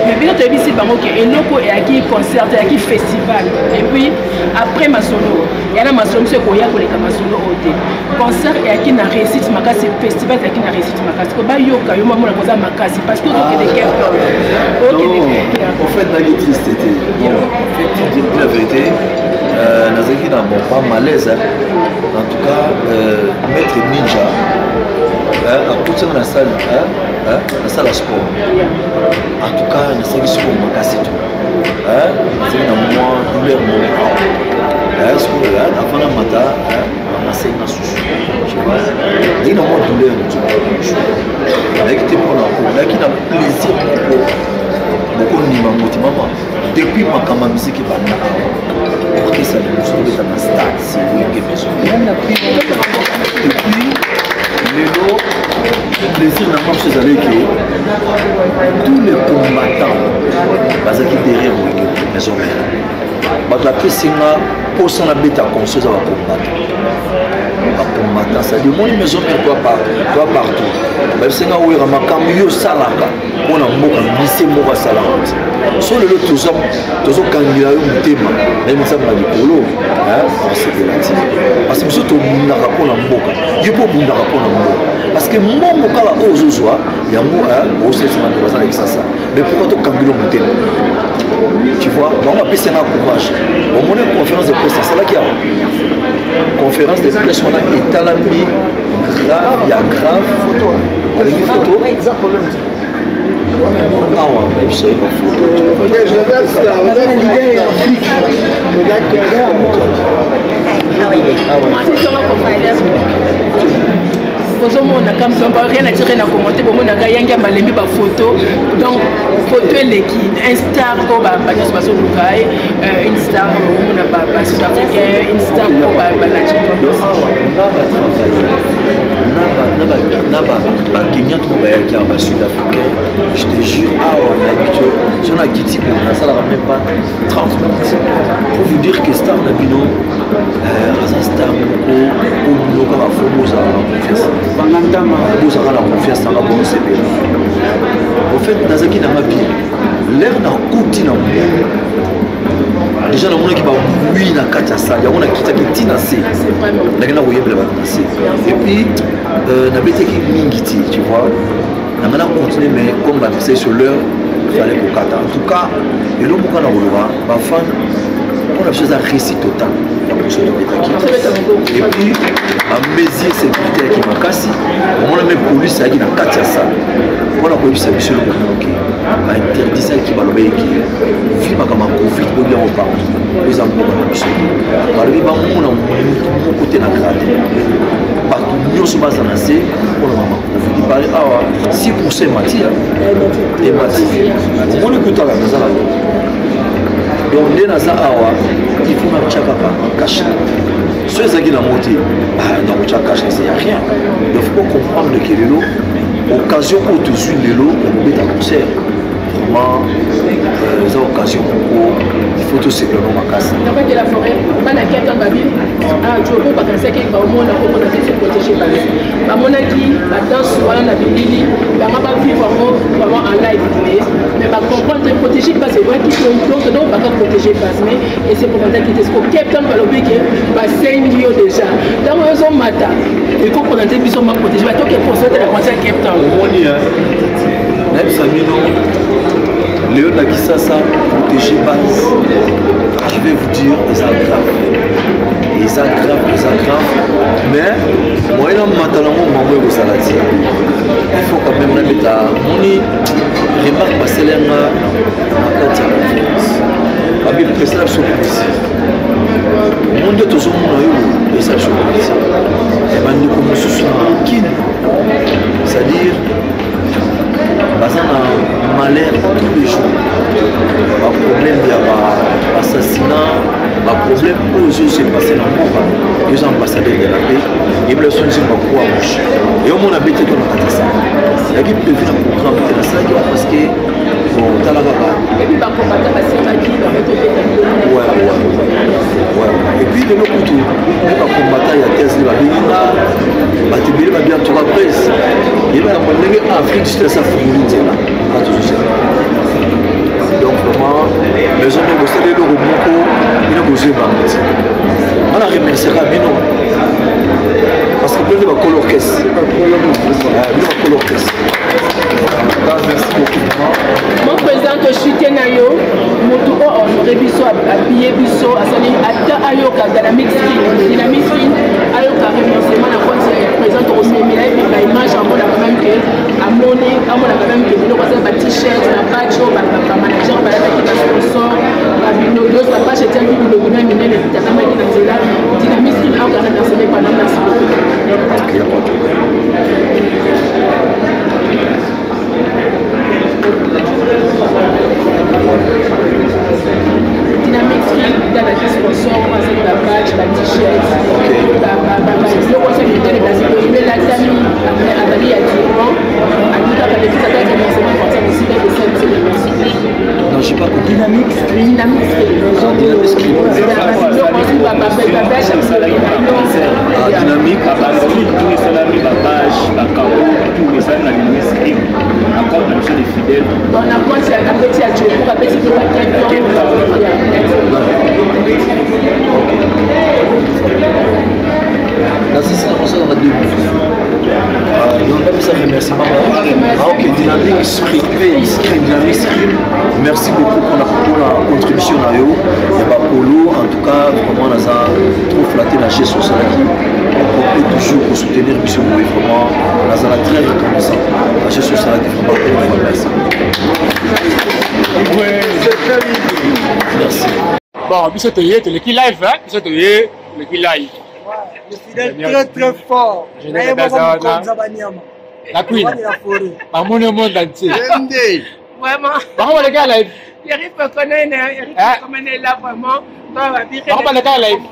Mais bino toyebisi bango ke eloko eyaki concert, eyaki festival, et puis après masolo ya na masolo mosu ekoya koleka masolo oyo te. Concert eyaki na réussite makasi, festival eyaki na réussite makasi, ko bayoka yo mamona koza makasi parce que ozokende Cape. En fait, naki triste te. Bon, en fait, dire la vérité, nazalaki na, bon, pas malaise, hein. En tout cas, Maître Ninja akutisanga na salle, na salle ya sport. En tout cas, nasalaki sport makasi to nazalaki na mwa douleur moko. Sikoyo avant namata, bamasai nga susu, nazalaki na mwa douleur. Nayaki te mpona nayaki na plaisir moko bokondima moti mama. Depuis makambo ya misiki ebanda awa, orchestre liboso tobeta na stade, c'est Wenge Maison. Et puis lelo, plaisir na nga mosu ezali ke tous les combattants bazalaki derrière Wenge Maison Mère. Bato apesi nga mposa nabeta concert eza bacombattant, bacombattant, c'est-à-dire omoni Maison Mère, toi partout bayebisi nga: "Wera, makambo yo osalaka mpona mboka, mise moko asalaka te." So lelo tozokangela yo motema na nzambe na likolo, osepela ti, parce que biso tobundaka mpona mboka, yo mpo obundaka mpona mboka, parce que mbongo kaka oyo ozozwa yango osalisa bandeko baza na Kisasa. Mais pourquoi tokangeli yo motema? Tu vois, bango bapesi yanga courage. Omoni conférence de presse asalaki awa, conférence de presse wana etalami grave ya grave. Olingi photo awa, biso bafoto. Ozomona kamsamba, rien à dire na commenter. Bomonaka Yangi ya malembi bafoto, donc photo eleki un star oyo banyonso bazoluka ye, une star. Omona basud africain, une star oyo Awa na bakenya to bayaki awa, basud africain, je te jure, awa nayebi te so nakiti boye, nasalaka même pas 30 minutes. Pour vous dire que star na bino aza star moko oyo bino kaka fo bozala na confiance, bozalaka na confiance nanga, bosepela. Au fait, nazalaki nanga bien. L'heure nakuti na mbongo, déjà namonaki babui na kati ya salle yango, nakitaki ntina se, nakenda koyembela bato na se. Et puis nabetaki mingi ti, tu vois, nanga na continue, mais comme bapesa sur l'heure, fallait kokata. En tout cas, eloko moko na koloba, bafan, mpona biso eza réussite totale ya biso tobetaki. Et puis bamesure sécurité yaki makasi. Omona me police ayaki na kati ya salle mpona koyebisa biso eloko moke. Bainterdisaki, balobaki ke vi makambo ya Covid bobi yango partout, oyo eza mboka na biso. Balobi bamona motu moko te na grade, bato nyonso baza na se mpona mama Covid. Ipare awa 6 pourcent emati, emati. Omoni kutaka naza na, donc nde naza awa, il faut natya kaka cash. So ezalaki nango te, nakotya cash na se ya rien. Donc faut comprendre ke lelo occasion oyo tozwi lelo ya kobeta concert, vraiment eza occasion moko il faut tosepela no makasi. Papa de la forêt, bana keta babi jogo bakanisaki baomona komona te, se protéger basi bamonaki badanse wana na bilili bango bavivre yango vraiment en live boye, mais bacomprendre protéger base ebwaki. Donc baka protéger base, mais ese présentaki te. Siko Cape Town balobi ke basengi yo déjà, ntango yo ozomata ekoprésente biso ma protéger batoke posote na concert Cape Town. Omoni, nayebisa bino, lelo na Kisasa, protéger base, je vais vous dire, eza grave, eza grave, eza grave. Mais moyen namata nango mango ekozala ti il faut quand même nabeta. Moni remarque basalenga na kati ya conférence, babi pesala biso polisi. Mo nde tozomona oyo eza biso polisi ya bandeko mosusu na Kini, c'est-à-dire baza na malheur tous les jours, baproblème ya baassassinat, baproblème oyo ezo se passe na mboka. Yo oza ambassadeur de la paix, yebela so nzembo ya Croix Rouge yo mona bete to na kati sa yaki prévu na programme te. Nasalaki wa parce que bon, tala kaka. Ouais. Et puis lelo kutu me bakombata ya thèse babengi nga, bato ebele babi. En tout cas presse yebaka ndenge Afrique du Sud asa fungoli nzela bato tozosela. Donc vraiment maison nde bosala eloko moko, bino bozwi bango ti nga na remerciaka bino parce que bino nde bakolo orchestre, bino bakolo orchestre. Merci beaucoup vraiment. Mon président, toshite na yo, motu oyo honore biso, abiye biso, asali ata ayoka Dynamic Screen, Dynamic Screen ayoka remerciement na compte ya président. Tokomemela ye mpe baimage, amona quand même ke amoni, amona quand même ke biloko asali, ba t-shirt na badge oyo bamanager balataki, basponsor babinodos, bapage etiaki biloko na minene etakamaki na nzela. Dynamic Screen ayoka remerciement pendant. Merci beaucoup. Dynamic Screen ezalaki sponsor oyo azali ba badge, ba t-shirt, biloko nyonso minene elatami, azali ya Durban atikaka lekisaka remerciement partir mosika esali biso. Merci. Non, j'ai pas compris. Dynamic Screen. Dynamic Screen. Ah, Dynamic Screen. Ah, Dynamic. Bascreen tout esalami, babage, bakambo tout esali na Dynamic Screen na compte na biso de fidèle. Bon, na compte ya apeti ya Jobourg, apeti mpe ba Cape Town. Nasisi na kosala na deux. Donc napesa remerciement. Ah ok, Dynamic Screen, Screen, Dynamic Screen, merci beaucoup mpona contribution na yo ya bapolo. En tout cas vraiment naza trop flatté na geste osalaki. On peut toujours kosoutenir biso boye, vraiment nazala très reconnaissant na geste osalaki. Vraiment une fois merci. Merci. Bon, biso toye, toleki live, hein? Biso toye, toleki live. Très très fort. La Queen bamoni monde entier. Vraiment. Bango baleka live. Eric Kokonene, Eric Kokonene là vraiment. Bango baleka live.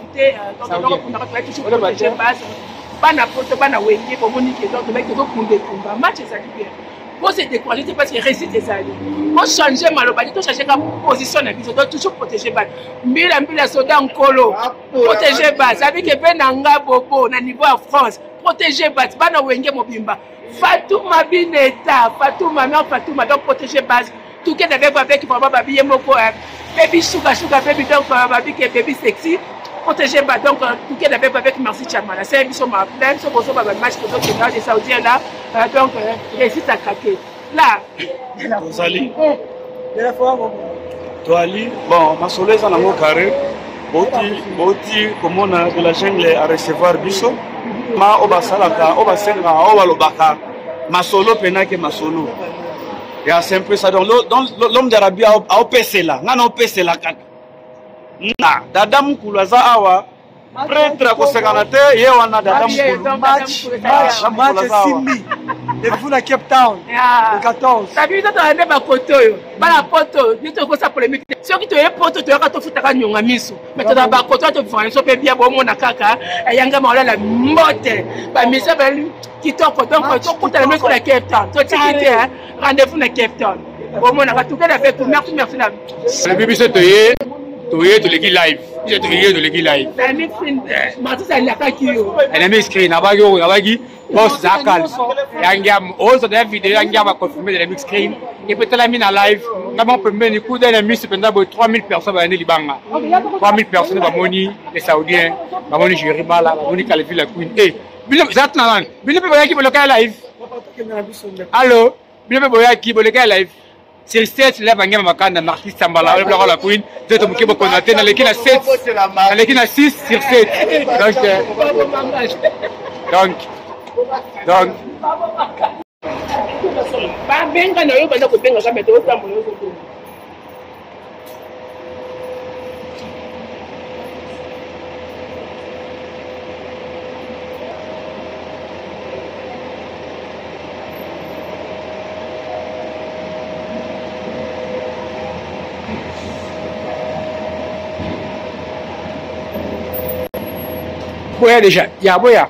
Bana poto, bana Wenge, bomoni ke donc tobaki tozokunda etumba, match ezali bien. Po se décourager te parce que réussite ezali. Ochange maloba te, tochange ka position na biso. Donc toujours protéger bana, mbila mbila, soda nkolo, protéger base abike mpe na nga bobo na niveau ya France. Protéger base, bana Wenge mobimba, Fatuma Bineta, Fatuma, mère Fatuma. Donc protéger base together avec avec vraiment babi ye moko, baby suka suka baby. Donc babi ke baby sexy, protéger ba. Donc together avec avec merci Chamala, c'est biso ma plein so bozo ba match tozokenda de saoudien là. Donc réussite à craquer là. Tozali, toali. Bon, masolo eza nango carré. Bouti bouti komona de la jungle a recevoir biso ma oyo basalaka, oyo basengaka, oyo balobaka masolo mpenake masolo. Ya, c'est un peu ça. Donc l'homme d'Arabie aopesela nga naopesela kaka na dada mokulu aza awa, prêtre akosekana te, ye wana dada mokulu. Match esimbi depuis na Cape Town le 14. Sabi biso toyande bakote oyo bana poto biso tokosa polémique te. Soki toye poto, toyaka tofutaka nyonga miso, mais toza bakote oyo tofutaka biso mpe bia bomona kaka eyanga maolala mbote bamisa bali kitoko. Donc tokutana miso na Cape Town, totiki te, rendez-vous na Cape Town, bomonaka together avec vous. Merci, merci na Alobi biso toye, toye, toleki live, biso toye, toleki live. Matisi alakaki yo. Dynamic screen abaki oyo abaki boss zakal yangi ozo da video yangi aba confirmer dynamic screen epe talami na live nga moko pembeni kuda na miso mpenza boye, 3000 personnes bayandi libanga, 3000 personnes bamoni les Saoudiens, bamoni Jerry Mala, bamoni Calvi la Queen. E bino za tuna nani? Bino mpe boyaki, boleka ya live. Allo, bino mpe boyaki, boleka ya live sur 7 live angema makanda Marquis Sambala oyo biloko la Queen nzoto moke bokonza te. Naleki na 7, naleki na 6 sur 7. Donc Babenga na yo, banda kobenga kaka te, otambola, ozobenga. Boya déjà ya boya.